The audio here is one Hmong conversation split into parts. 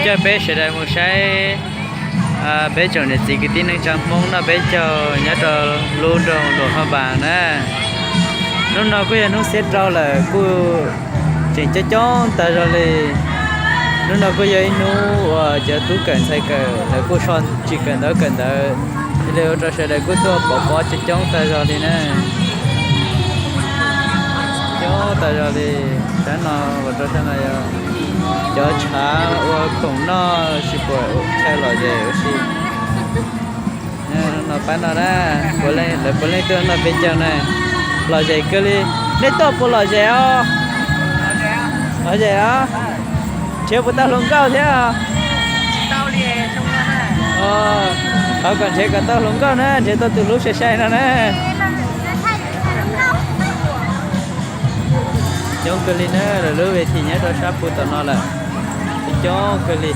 Coj peb sawv daws mus saib peb tsoom niam txiv kwv tij neej tsa Hmoob noj peb caug nyob rau lub nroog Luam Phaj Npas na. Hnub no kuj yog hnub xiab rau lawm, kuj tseem coob coob tag zog li. Hnub no kuj yog ib hnub uas cov tub kawm ntxhais kawm lawv kuj so tsis kawm ntawv kawm ntawv, thiaj li ua rau sawv daws kuj tuaj pov pob coob coob tag zog li na. Coob tag zog li. Sab no, los rau sab no yog cov tshav ua khoom noj tsis pom chaw lom zem ua si. No pab no na, puav leej, lawv puav leej tuaj noj peb caug na. Lom zem kawg li. Nej tuaj puas lom zem os? Lom zem os. Nrhiav puas tau hluas nkauj thiab? Thov kom nrhiav kom tau hluas nkauj na, nrhiav tau tus hlub sai sai no na. Coob kawg li na, lawv lub ve thim nyob rau sab pug tom no lawm. Coob kawg li.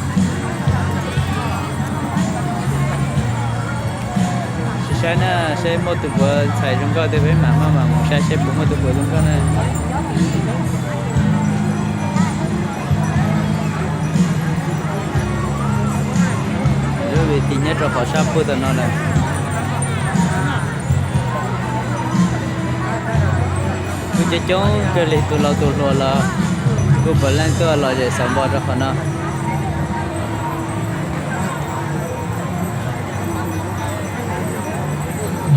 Sim saib na, seb muaj tus puav ntxhais zoo nkauj twg peb mam maj mam mus saib seb puas muaj tus puav zoo nkauj na. Lub ve thim nyob rau qhov sab pug tom no lawm. Kuj coob coob kawg li, tus laus tus hluas los kuj puav leej tuaj lom zem xaus npo rau qhov no.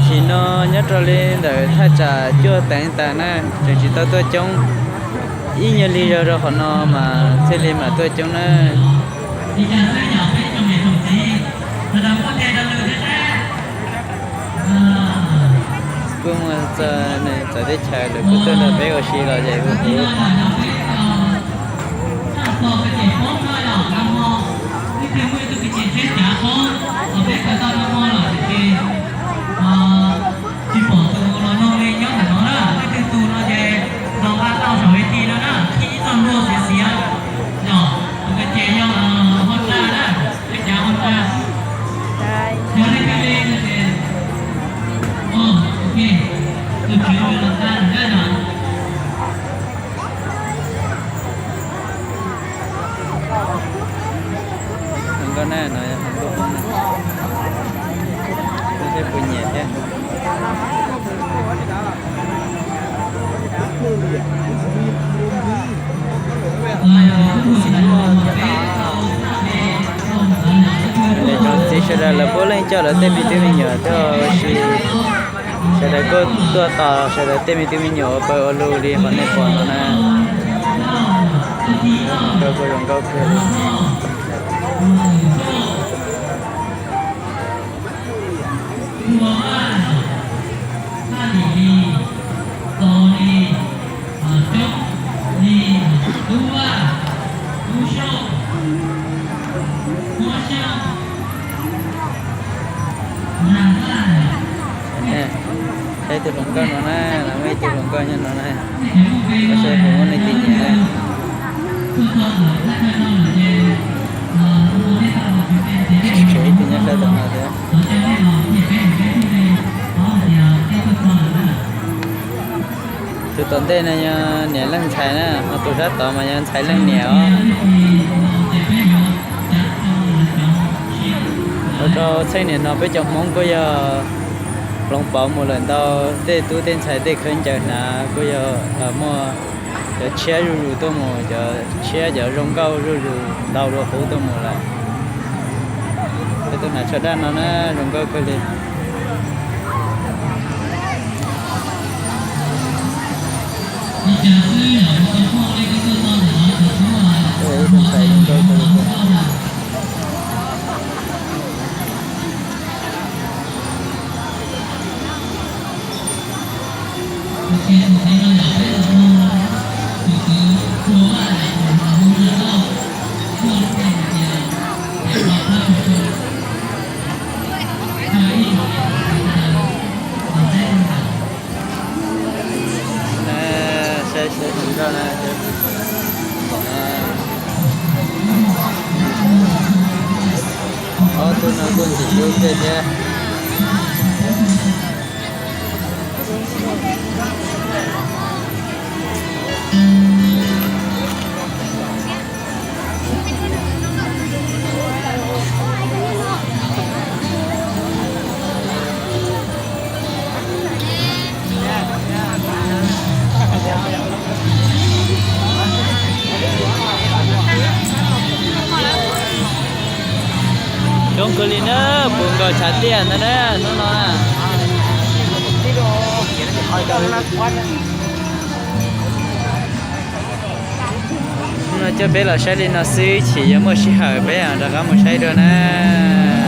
Sim no nyob rau li ntawm thaj tsam cuaj teev tas na, tseem tsis tau tuaj coob. Ib nyuag li zog rau qhov no mas thiaj li mam tuaj coob na. Kuj muaj txawv teb chaws lawv kuj tuaj nrog peb ua si lom zem ua huv. Tsis pom tus los noog li nyob ntawm no na, leej twg tus no ces los nqa tau saum ve thim no na, khij ib txoj nruas xiav xiav, yog tus ko ces yog Honda na, peb cav Honda. Yog leej twg li no ces, ok, tus tswv los nqa lawm na yog. Hluas nkauj na, no yog hluas nkauj Hmoob na, seb puas nyiam thiab. Tsoom txiv sawv daws lawv puav leej coj lawv tej me tub me nyuam tuaj ua si. Sawv daws kuj tuaj tos sawv daws tej me tub me nyuam ua pawg ua lug li qhov nej pom no na. Nkauj kuj zoo nkauj kawg li. Saib tus hluas nkauj no na, no muaj ib tug hluas nkauj nyob no na. Saib puas muaj leej twg nyiam na. Tshuav ib tug nyob sab tom no thiab. Tus tom ntej no yog niam leej ntxhais na, ho tus sab tod mas yog ntxhais leej niam os. Ua rau txheej niam no peb cov Hmoob kuj yog hloov pauv mus lawm ntau, tej tub tej ntxhais tej khaub ncaws hnav kuj yog muaj cov tshiab zuj zus tuaj mus, cov tshiab cov zoo nkauj zuj zus ntau dua qub tuaj mus lawm. Peb tuaj hnav tsho daj no na, zoo nkauj kawg li. Saib seb zoo nkauj na. Ob tug no kuj ntxim hlub kawg thiab. Kua li na, puv nkaus chav tiaj ntag na hnub no. Hnub no coj peb los saib li no xwb, ib chim yuav muaj sij hawm peb rov qab mus saib dua na.